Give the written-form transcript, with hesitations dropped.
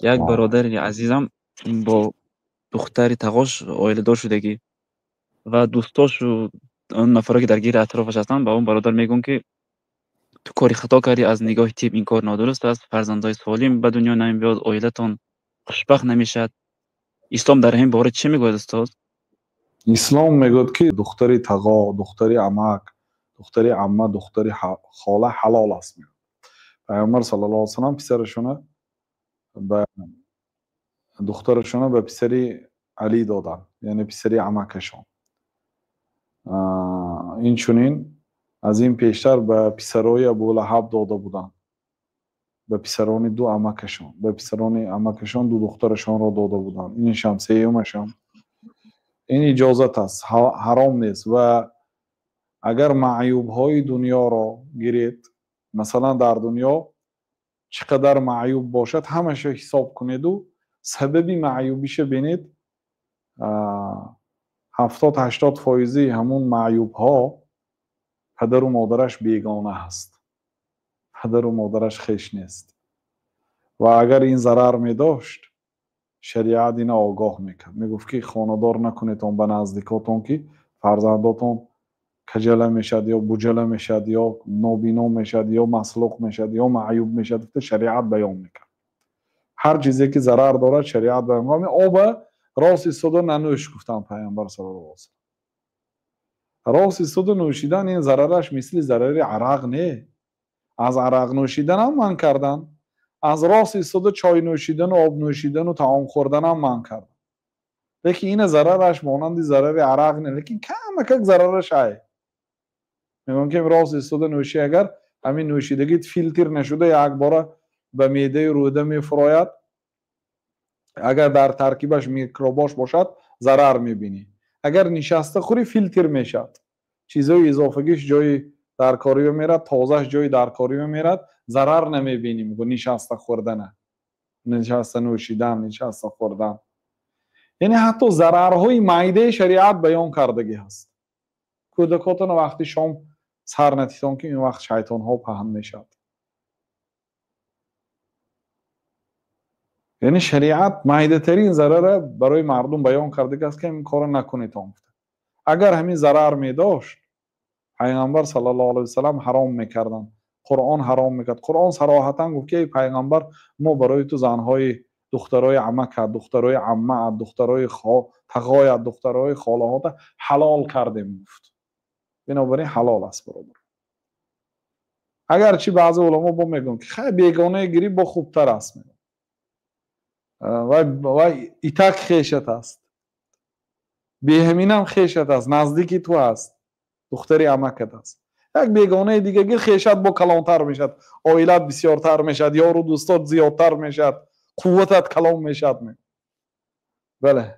Як бародари азизам бо духтари тағош оиладор шудагӣ ва дӯстошу он нафаре ки дар гирди атрофаш ҳастанд, ба он бародар мегӯянд, ки ту кори хато кардӣ, аз нигоҳи тиб ин кор нодуруст аст, фарзандҳои солим ба дунё намебиёд, оилатон хушбахт намешавад. Ислом дар ҳамин бора чӣ мегӯяд, устод? Ислом мегӯяд, ки духтари тағо, духтари амак, духтари амма, духтари хола ҳалол аст. Пайғамбар саллаллоҳу алайҳи васаллам писарашона ба духтарашона ба писари Алӣ доданд, яъне писари амакашон. Инчунин аз ин пештар ба писарои Абулаҳаб дода буданд, ба писарони ду амакашон, ба писарони амакашон ду духтарашонро дода буданд. Иншам сеюмашам. Ин иҷозат аст, ҳаром нест. Ва агар маъюбҳои дунёро гиред, масалан дар дунё чӣ қадар маъюб бошад, ҳамаша ҳисоб кунеду сабаби маъюбиша бинед, 70-80 фоизи ҳамун маъюбҳо падару модараш бегона ҳаст, падару модараш хеш нест. Ва агар ин зарар медошт, шариат ина огоҳ мекард, мегуфт ки хонадор накунедон ба наздикотон, ки фарзандотон каҷала мешавад ё буҷала мешавад ё нобино мешавад ё маслуқ мешавад ё маъюб мешавад. Гуфта шариат баён мекард. Ҳар чизе ки зарар дорад, шариат баён мекард. Оба рост истода нанӯш, гуфтанд пайғамбар саллаллоҳу алайҳи васаллам. Рост истода нӯшидан ин зарараш мисли зарари арақ не. Аз арақ нӯшиданам манъ кардан, аз рост истода чой нӯшидану об нӯшидану таом хӯрданам манъ кардан. Лекин ина зарараш монанди зарари арақ не, лекин камакак зарараш ай. Мегӯям ки рост истода нӯшӣ, агар ҳамин нӯшидагит филтр нашуда якбора ба меъдаи рӯда мефурояд, агар дар таркибаш микробош бошад, зарар мебинӣ. Агар нишаста хӯрӣ, филтр мешавад, чизҳои изофагиш ҷои даркорӣ мерад, тозааш ҷои даркорӣ мерад, зарар намебинӣ. Мегӯ нишаста хӯрдана, нишаста нӯшидан, нишаста хӯрдан, яъне ҳатто зарарҳои майдаи шариат баён кардагӣ ҳаст. Кӯдакотона вақти шом сар натитон, ки ин вақт шайтонҳо паҳн мешавад. Яъне шариат майдатарин зарара барои мардум баён кардагӣ аст, ки ин корро накунедон. Агар ҳамин зарар медошт, пайғамбар саллаллоҳу алайҳи васаллам ҳаром мекарданд, Қуръон ҳаром мекард. Қуръон сароҳатан гуфт ки эй пайғамбар, мо барои ту занҳои духтарои амакат, духтарои аммаат, духтарои тағоят, духтарои холаҳота ҳалол кардем, гуфт. Бинобар ин ҳалол аст, бародар. Агарчи баъзе уламо бо мегӯянд ки хай бегонае гирӣ бо хубтар аст, вай итак хешат аст, беҳаминам хешат аст, наздики ту аст, духтари амакат аст. Як бегонаи дига гир, хешат бо калонтар мешавад, оилат бисёртар мешавад, ёру дӯстот зиёдтар мешавад, қувватат калон мешавад. Бале.